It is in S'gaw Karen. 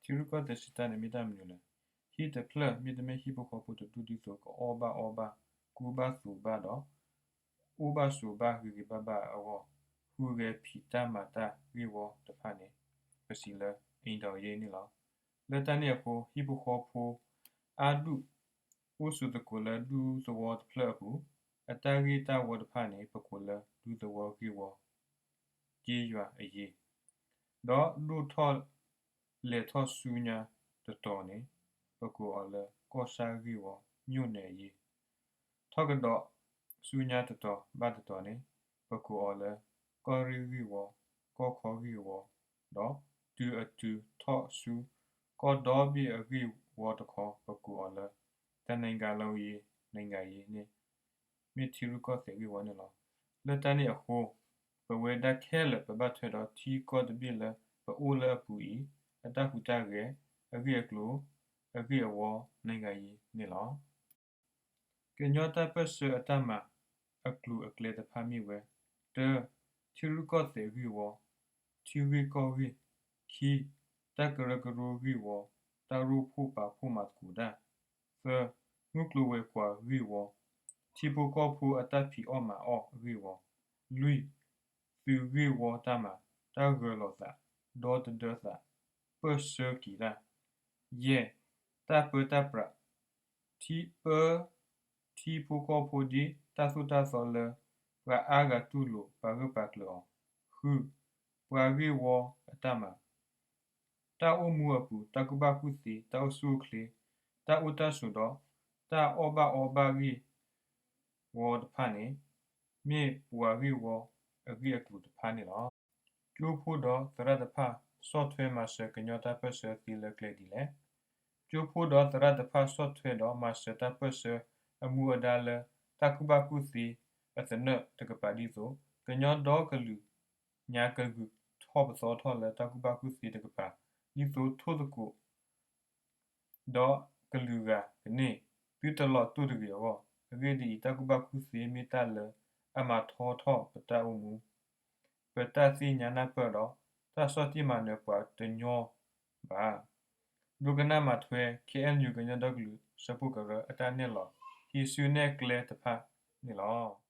ထံရူၢ်ကီၢ်သဲးစံးတၢ်န့ၣ်မ့ၢ်တၢ်မနုၤလဲၣ်. ဟံၣ်တဖျၢၣ် မ့တမ့ၢ်ဟံၣ်ဖိဃီဖိတဒူၣ်ဒ်သိး ကအီၣ်ဘၣ်အီဘၣ်, ကူဘၣ်သိးဘၣ်ဒီး အိၣ်ဘၣ်ဆိးဘၣ်ဂ့ၤဂ့ၤဘၣ်ဘၣ်အဂီၢ်, ဟူးဂဲၤဖံးတၢ်မၤတၢ်ဂ့ၢ်ဝီတဖၣ်န့ၣ် ပစံးလၢ အိမ်ထောင်ရေး န့ၣ်လီၤ. လၢတၢ်န့ၣ်အဃိ ဟံၣ်ဖိဃီဖိအါဒူၣ် အိၣ်ဆိးသကိးလၢဒူသဝီတဖျၢၣ်အပူၤ အတၢ်ဂ့ၢ်တၢ်ဝီတဖၣ်န့ၣ် ပကိးလၢဒူသဝီဂ့ၢ်ဝီ ကျေးရွာအရေး, ဒီးဒိၣ်ထီၣ်လဲၢ်ထီၣ်ဆူညါတတီၤန့ၣ် ပကိးအီၤလၢကီၢ်ဆၣ်ဂ့ၢ်ဝီ မြို့နယ်အရေး, ထီၣ်ကဒီးဆူညါတတီၤဘၣ်တတီၤန့ၣ် ပကိးအီၤလၢ ကီၢ်ရ့ၣ်ဂ့ၢ်ဝီ, ကီၢ်ခီဂ့ၢ်ဝီ, ဒီးတုၤအတုၤထီၣ်ဆူ ကီၢ်ဒီဘ့ၣ်အဂ့ၢ်ဝီတခီ ပကိးအီၤလၢ တၢ်နံၤဂၤလီၤယ့ၤ နံၤဂၤယ့ၤန့ၣ် မ့ၢ်ထံရူၢ်ကီၢ်သဲးဂ့ၢ်ဝီန့ၣ်လီၤ. လၢတၢ်န့ၣ်အဃိ ပဝဲဒၣ်ခဲလၢာ် ပဘၣ်ထွဲဒီးထံကီၢ်တဘ့ၣ်လၢပအိၣ်လၢအပူၤအံၤ အတၢ်ဟူးတၢ်ဂဲၤ, အဂ့ၢ်အကျိၤ, အဂ့ၢ်အဝီ နံၤဂၤယ့ၤန့ၣ်လီၤ. ကညီတၢ်ပၢၢ်ဆၢအတၢ်မၤအကျိၤအကျဲတဖၣ်မ့ၢ်ဝဲ, တၢ, ထံရူၢ်ကီၢ်သဲးဂ့ၢ်ဝီ, ထံဂ့ၢ်ကီၢ်ဂ့ၢ်, ခံ, တၢ်ကရၢကရိဂ့ၢ်ဝီ, တၢ်ရိၣ်ဖှိၣ်ပာ်ဖှိၣ်မၤသကိးတၢ်, သၢ, မုၢ်ကျိၤဝဲၤကွာ်ဂ့ၢ်ဝီ, ထံဖိကီၢ်ဖိအတၢ်ဖံးအီၣ်မၤအီၣ်အဂ့ၢ်ဝီ, လွံၢ်, သုးဂ့ၢ်ဝီတၢ်မၤ, တၢ်ဂၢၢ်လီၤသး, ဒီတဒၢသး, ပၢၢ်ဆၢက့ၤတၢ်, ယဲၢ်, တၢ်ပၢတၢ်ပြး ထံပၢ ထံဖိကီၢ်ဖိဒ်တၢ်သိၣ်တၢ်သီလၢ ပှၤအါဂၤတူၢ်လိာ်ပှၤဂၢၢ်ပှၤကျၢၤအီၤ, ဃု, ပှၤဂ့ၢ်ဝီအတၢ်မၤ, တၢ်အိၣ်မူအပူၤ တၢ်ကူၣ်ဘၣ်ကူၣ်သ့ တၢ်အိၣ်ဆူၣ်အိၣ်ချ့ တၢ်အိၣ်တၢ်ဆိးဒီး တၢ်အီၣ်ဘၣ်အီဘၣ်ဂ့ၢ်ဝီတဖၣ်န့ၣ် မ့ၢ်ပှၤဂ့ၢ်ဝီအဂ့ၢ်အကျိၤတဖၣ်န့ၣ်လီၤ. ကၠိဖိဒီးသရၣ်တဖၣ် ဆီၣ်ထွဲမၤစၢၤကညီတၢ်ပၢၢ်ဆၢသ့လၢကျဲဒ်လဲၣ်. ကၠိဖိဒီးသရၣ်တဖၣ်ဆီၣ်ထွဲဒီးမၤစၢၤတၢ်ပၢၢ်ဆၢအမူအဒါလၢ တၢ်ကူၣ်ဘၣ်ကူၣ်သ့အသနၢၣ်တကပၤဒ်သိး ကညီဒီကလုာ်ညါကဂုာ်ထီၣ်ပသီထီၣ်လၢတၢ်ကူၣ်ဘၣ်ကူၣ်သ့တကပၤ ဒ်သိးထိၣ်သကိး ဒီးကလုာ်ဂၤကန့ၢ် သုတလီၤတိၢ်တဂ့ၤအဂီၢ်, အဂ့ၢ်ဒ်အံၤ, တၢ်ကူၣ်ဘၣ်ကူၣ်သ့မ့ၢ်တၢ်လၢအမၤထီထီၣ်ပတၢ်အိၣ်မူ, ပတၢ်သ့ၣ်ညါနၢ်ပၢၢ်ဒီး တၢ်ဆီၣ်တံၢ်မၤနၢၤပှၤတညီဘၣ်. ဒိကနၣ်မၤထွဲ ခ့ၣ်အဲၣ်ယူၣ် ကညီဒီကလုာ်စၢဖှိၣ်ကရၢ အတၢ်နဲၣ်လီၤဟံးစုနဲၣ်ကျဲတဖၣ်န့ၣ်လီၤ.